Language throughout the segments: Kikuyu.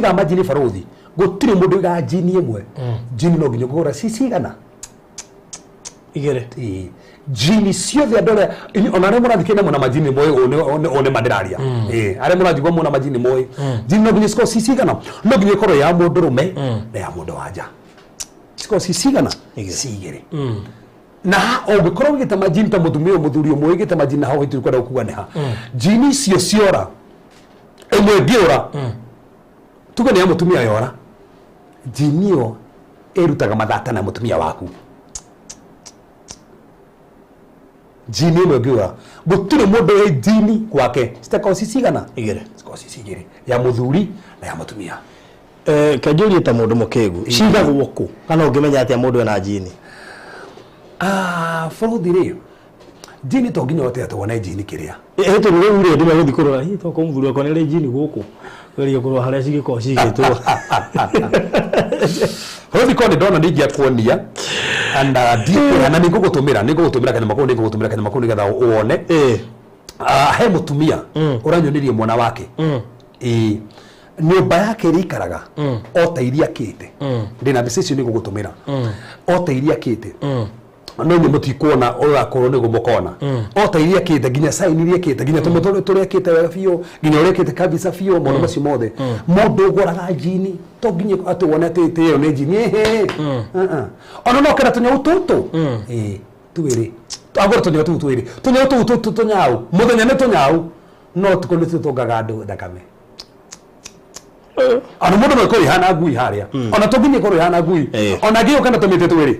Ũigaga majini, barothi, gũtirĩ mũndũ ũigaga jini ĩmwe. Jini no nginya ũkũgũra ci cigana? Igĩrĩ. Ĩĩ. Jini ciothe, andũ arĩa ona arĩa mũrathikĩrĩria mwena majini moĩ, ũũ nĩ ma ndĩraria. Ĩĩ, arĩa mũranjigua mwena majini moĩ jini no nginya cikorwo ci cigana? No nginya ĩkorwo ya mũndũrũme na ya mũndũ wa nja, cikorwo ci cigana? Igĩrĩ. Ci igĩrĩ. Na ũngĩkorwo ũgĩte majini ta mũtumia ũyũ, mũthuri ũmwe ũgĩte majini na hau gĩtiri kwenda gũkuga nĩ ha jini icio ciora, ĩmwe ĩngĩũra, tuge nĩ ya mũtumia yora, jini ĩyo ĩrutaga mathata na mũtumia waku. Jini ĩmwe ĩngĩũra, gũtirĩ mũndũ wĩ jini gwake citakorwo ci cigana? Igĩrĩ. Cikorwo ci cigĩrĩ, ya mũthuri na ya mũtumia. Eh, kanjũrie ta mũndũ mũkĩgu, cigagwo kũ kana ũngĩmenya atĩa mũndũ ena jini? Ah, bũrũthi rĩ, jini to nginya ũte atĩ wone jini kĩrĩa. Ĩ tondũ rĩu rĩ, andũ megũthiĩ kũrora hihi tokorwo mũthuri wakwa nĩ arĩ jini gũkũ, geria kũrora harĩa cingĩkorwo cigĩtwo. Bũrũthi, korwo nĩ ndona nĩ ingĩakuonia na ndikuoya na nĩ ngũgũtũmĩra kanyama kau, nĩgetha wone. Ah, he mũtumia ũranyonirie mwana wake. Ĩĩ, nyũmba yake ĩrĩa ikaraga o ta iria akĩte, ndĩna mbica icio, nĩ ngũgũtũmĩra, o ta iria akĩte, no inyuĩ mũtikuona, ũgakorwo nĩguo mũkona o ta iria akĩte, nginya sign iria akĩte, nginya tũmũtũ tũrĩa akĩte wega biũ, nginya ũrĩa akĩte kabisa biũ, maũndũ macio mothe. Mũndũ ũgũraga njini to nginya atĩ wone atĩ ĩyo nĩ njini. Ĩhĩ, ona no kena tũnyau tũtũ. Ĩĩ, twĩrĩ agũra tũnyau tũu twĩrĩ, tũnyau tũu tũtũ tũnyau, mũthenya nĩ tũnyau no ũtukũ nĩ tũtũngaga andũ thakame. Ona mũndũ no ĩkorwo ihana ngui harĩa, ona tũnginya ĩkorwo ihana ngui. Ona ngĩũka na tũmĩtĩ twĩrĩ.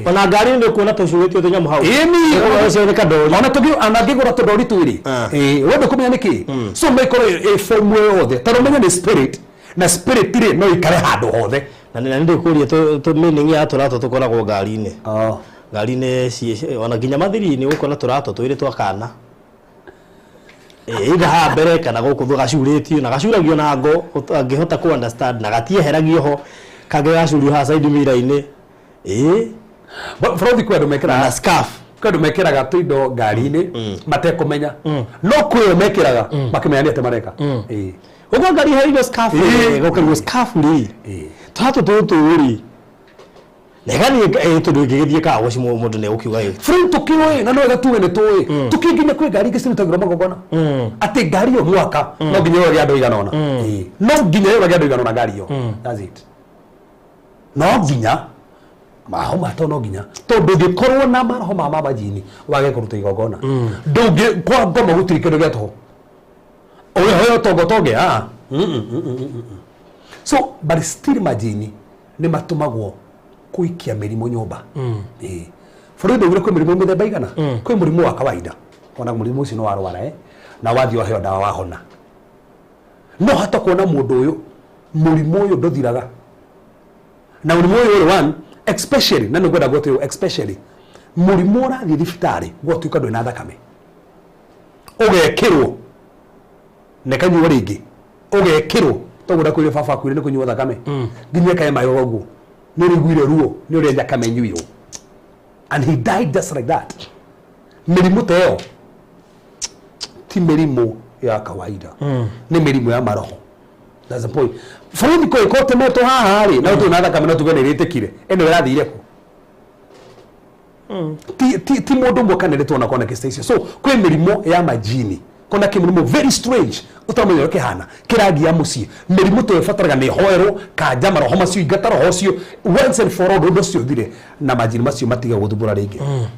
Ona ngari nĩ ũkuona tũcurĩtio tũnyamũ hau. Ĩni. Ũcio nĩ kandori. Ona tũngĩ ona ngĩgũra tũndori twĩrĩ. Ĩĩ, we ndũkũmenya nĩkĩ. So no ĩkorwo ĩ form yothe, tondũ ũmenye nĩ spirit, na spirit rĩ, no ikare handũ hothe. Na nĩ ndĩkũria tũ meaning ya tũratũ tũkoragwo ngari-inĩ. Ngari-inĩ ona nginya mathiri-inĩ ũkuona tũratũ twĩrĩ twa kana. Either haha mbere kana gũkũ thutha gacurĩtio na gacuragio na ngo ũtangĩhota ku understand na gatieheragio ho, kangĩ gacurio haha side mirror-inĩ. Ĩĩ. Bũrũthi, kwĩ andũ mekĩraga na scarf. Kwĩ andũ mekĩraga tũindo ngari-inĩ matekũmenya, no kwĩ o mekĩraga makĩmenya nĩ atĩ mareka. Ĩĩ. Ũguo ngari hereirwo scarf. Gũkĩrwo scarf rĩ, tũratũ tũtũ rĩ, na ĩgathiĩ tondũ ĩngĩgĩthiĩ kaa gũci mũndũ nĩ egũkiuga ĩ. Bũrũri tũkĩũĩ na no wega tuge nĩ tũĩ tũkĩnginya kwĩ ngari ingĩ cirutagĩrwo magongona, atĩ ngari ĩyo mwaka no nginya yũrage andũ igana ũna. Ĩĩ. No nginya yũrage andũ igana ũna ngari ĩyo. That's it. No nginya maroho mato, no nginya, tondũ ndũngĩkorwo na maroho ma mamajini wage kũruta igongona. Ndũngĩ kwa ngoma, gũtirĩ kĩndũ gĩa tũhũ ũrĩhoya ũtonga ũtonge. Ah. So but still majini nĩ matũmagwo kũikia mĩrimũ nyũmba. Ĩĩ. Bũrũri ndaugire kwĩ mĩrimũ mĩthemba igana. Kwĩ mũrimũ wa kawaida, ona mũrimũ ũcio nĩ warwara, na wathiĩ waheo ndawa wahona. No hata kuona mũndũ ũyũ, mũrimũ ũyũ ndũthiraga, na mũrimũ ũyũ ũrĩ one especially, na nĩngwenda gwĩtwo especially mũrimũ ũrathiĩ thibitarĩ gwatuĩka ndũrĩ na thakame, ũgekĩrwo na ĩkanyuo rĩngĩ, ũgekĩrwo toguo ndakwĩrire baba akuire nĩ kũnyuo thakame nginya ĩkae magego ũguo, nĩ ũrĩiguire ruo nĩ ũrĩa thakame ĩnyuirwo, and he died just like that. Mĩrimũ ta ĩyo ti mĩrimũ ya kawaida, nĩ mĩrimũ ya maroho. That's the point. Bũrũri ko ĩkorwo temetwo haha rĩ, na ũtũĩ na thakame, no tuge nĩ ĩrĩtĩkire ĩno ĩrathire kũ. Ti mũndũ ũmwe kana ĩrĩ tuona kona kĩsta icio. So kwĩ mĩrimũ ya majini, kona kĩmũrimũ very strange ũtamenya ũrĩa kĩhana kĩragia mũciĩ. Mĩrimũ ta ĩyo ĩbataraga nĩ ĩhoerwo kanja maroho macio, ingata roho ũcio once and for all, ũndũ ũcio ũthire na majini macio matige gũthumbũra rĩngĩ.